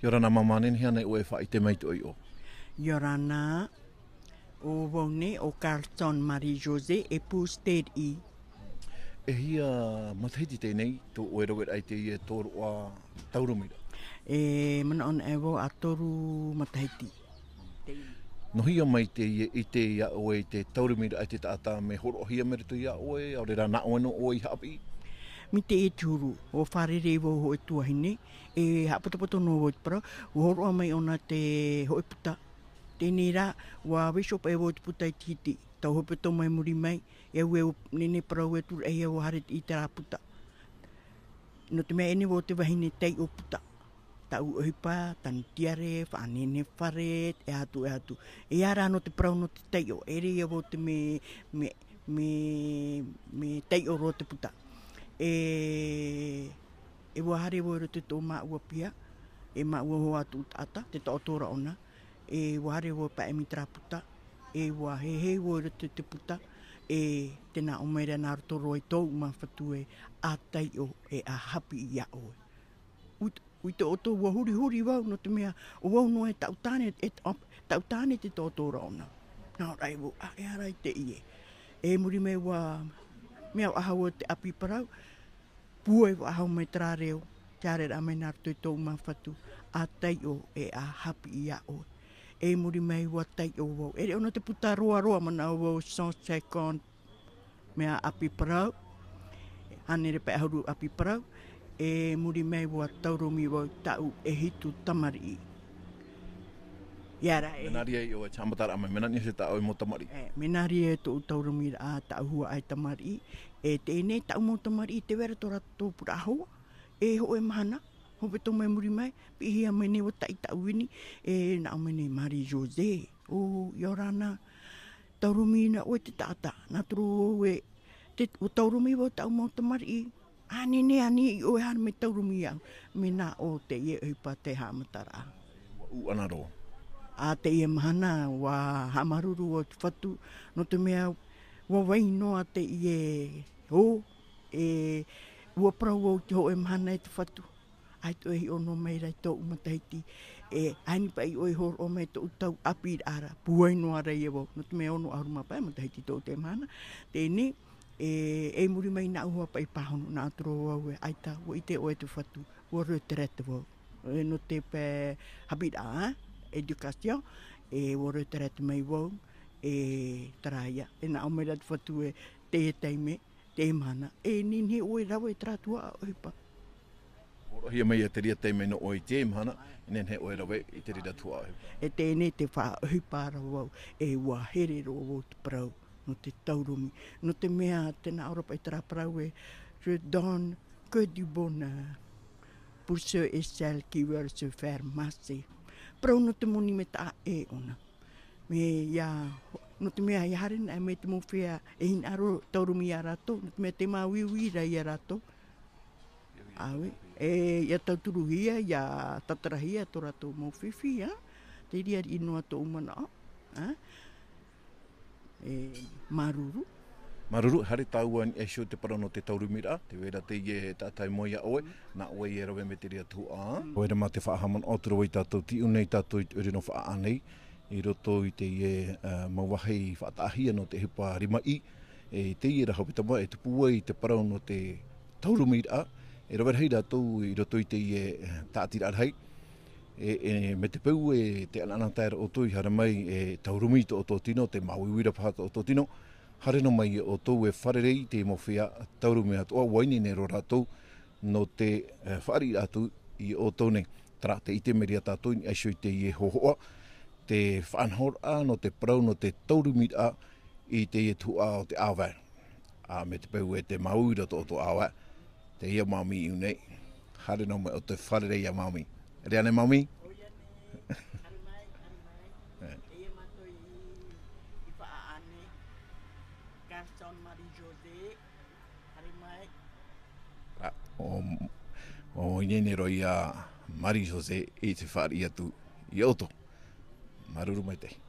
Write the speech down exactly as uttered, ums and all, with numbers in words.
ʻIa ora na māmā, nehenehe ānei ʻoe e faʻaʻite mai i tō ʻoe iʻoa? ʻIa ora na, ʻo vau nei ʻo Carlson Marie José, e pū Steri. E hia matahiti teie nei tō ʻoe raveraʻa i teie tōroʻa taurumiraʻa? E manaʻo anaʻe vau ʻa toru matahiti. Nō hea mai teie ʻite iā ʻoe i te taurumiraʻa i te taʻata, mea hōroʻahia mai roto iā ʻoe, ʻaore rā nā ʻoe noa ʻoe i haʻapiʻi? Mai teie te huru, ʻua fārerei vau hōʻē tuahine, e haʻapotopoto noa vau i te parau, ʻua hōroʻa mai ʻōna te hōʻē puta. Teie nei rā, ʻua vaiiho paʻi vau i te puta i te hiti, tau hepetoma i muri mai, e au e nehenehe e parau ē, tūraʻihia ʻua haere i terā puta. Nō te mea e nehenehe vau te vahine taiʻo puta. Tāʻu ʻohipa, tanu tiare, faʻanehenehe fare, e aha atu, e aha atu. E ʻia rā nō te parau nō te taiʻo, e ʻere ia vau te mea, mea, mea, mea taiʻo roa te puta. E, e ʻua haere vau i roto i tō māua piha, e māua hoʻi atu taʻata, te taʻoto ra ʻōna, e ʻua haere vau e paʻi mai terā puta, e ʻua heheu vau i roto i te puta, e tē nā ʻō mai ra nā roto roa i tōʻu mau fatu ē, ʻa taiʻo e ʻa haʻapiʻi iā ʻoe. ʻUi, ʻUi tō ʻoutou, ʻua hurihuri vau, nō te mea, ʻo vau noa e taʻu tāne, e ta-, taʻu tāne te taʻoto ra ʻōna. Nā ʻō ra vau, ā, e aha rā teie. E muri mai ʻua, mea faʻahou te ʻapi parau, pūai faʻahou mai terā reo, te haereraʻa mai nā roto i tōʻu mau fatu, ʻa taiʻo e ʻa haʻapiʻi iā ʻoe. E muri mai ʻua taiʻo vau. E ʻere ʻōna te puta roaroa, manaʻo vau cent cinquante mea ʻapi parau, hānere pae ʻahuru ʻapi parau, e muri mai ʻua taurumi vau i tāʻu e hitu tamariʻi. ʻIa rā e. Mea nā reira ʻoe e haʻamataraʻa mai, mea nā niʻa iho tā ʻoe mau tamariʻi? E, mea nā reira tōʻu taurumiraʻa tāʻu huaʻai tamariʻi, e teie nei tāʻu mau tamariʻi, tē vai ra tō rātou pūraʻa hoa, e hōʻē mahana, hepetoma i muri mai, piʻihia mai nei ʻua taʻi tāʻu vini, e nā ʻō mai nei Marie José, ʻo, ʻia ora na, taurumi na ʻoe i te taʻata, nā toro vau e, te, ʻua taurumi vau i tāʻu mau tamariʻi, ā, nehenehe ānei ʻoe e haere mai taurumi iāʻu, mea nā ʻō teie ʻohipa te haʻamataraʻa. ʻUa ʻūʻana roa. ʻA teie mahana, ʻua haʻamāuruuru vau i te Fatu, nō te mea, ʻua vai noa teie, ʻo, e, ʻua parau vau i te hōʻē mahana e te Fatu. ʻAita ʻoe e hiʻo noa mai ra i tōʻu matahiti, e, ʻaita paʻi ʻoe e hōroʻa mai tōʻu tau ʻapiraʻa ra, pūai noa ra ia vau, nō te mea ono ʻahuru mā pae matahiti tōʻu teie mahana, teie nei, e, e muri mai nāʻu hoʻi paʻi pāhono, nā toro vau e, ʻaita, ʻua ʻite ʻoe te Fatu, ʻua retraite vau. E, nō te pae haʻapiʻiraʻa, éducation, e, ʻua retraite mai vau, e, terā ia, e nā ʻō mai ra te Fatu e, teie taime, teie mahana, e nehenehe ʻoe e rave i terā tuhaʻa ʻohipa. Hōroʻahia mai ia te reira taime nō ʻoe i teie mahana, e nehenehe ʻoe e rave i te reira tuhaʻa ʻohipa. E teie nei te faʻaʻohipa ra vau, e ʻua here roa vau te parau, nō te taurumi, nō te mea tē nā ʻō ra paʻi terā parau e, je donne que du bonheur pour ceux et celles qui veulent se faire masser. Parau nō te moni mea taʻa ʻē ʻōna. Mea, nō te mea, ʻia haere anaʻe mai te mau feiā, e hinaʻaro taurumi ia rātou, nō te mea tē māuiui ra ia rātou. ʻAue, e, ʻia tauturuhia, ʻia tatarahia tō rātou mau fifi, ā? Te reira noa tōʻu manaʻo, ā? E, māuruuru. Māuruuru, haere tāua i niʻa iho i te parau nō te taurumiraʻa, tē vai ra teie taʻata e moe iā ʻoe, nā ʻoe e rave mai te reira tuhaʻa. ʻAore mā te faʻahaʻamanaʻo atu ra vau ia tātou, tiʻa nei tātou i te ʻoire nō Faʻaʻā nei, i roto i teie, ā, mau vāhi faʻataʻahia nō te ʻohipa rimaʻī, e, teie ra hepetoma e tupu ai te parau nō te taurumiraʻa, e rave rahi rātou i roto i teie, ā, tāʻatiraʻa rahi. E, e, mai te peu e tē ʻanaʻanatae ra ʻoutou i haere mai e taurumi i tō ʻoutou tino, tē māuiui ra paha tō ʻoutou tino, haere noa mai ia ʻoutou e fārerei i te mau feiā taurumi atoʻa, ʻua ineine roa rātou nō te, e, fāriʻiraʻa atu iā ʻoutou nei. Terā te ʻite mai ra tātou i niʻa iho i teie hōhoʻa, te faʻanahoraʻa nō te parau, nō te taurumiraʻa i teie tuhaʻa o te ʻāvae. Ā, mai te peu e tē māuiui ra tō ʻoutou ʻāvae, teie māmī i ʻō nei. Haere noa mai ʻoutou e fārerei iā māmī. E rave ānei māmī? ʻOia nei, haere mai, haere mai. E. Teie mātou i, i Faʻaʻā nei. Carlson Marie José, haere mai. Ā, ʻo, ʻua ineine roa ia Marie José i te fāriʻi atu iā ʻoutou. Māuruuru maitaʻi.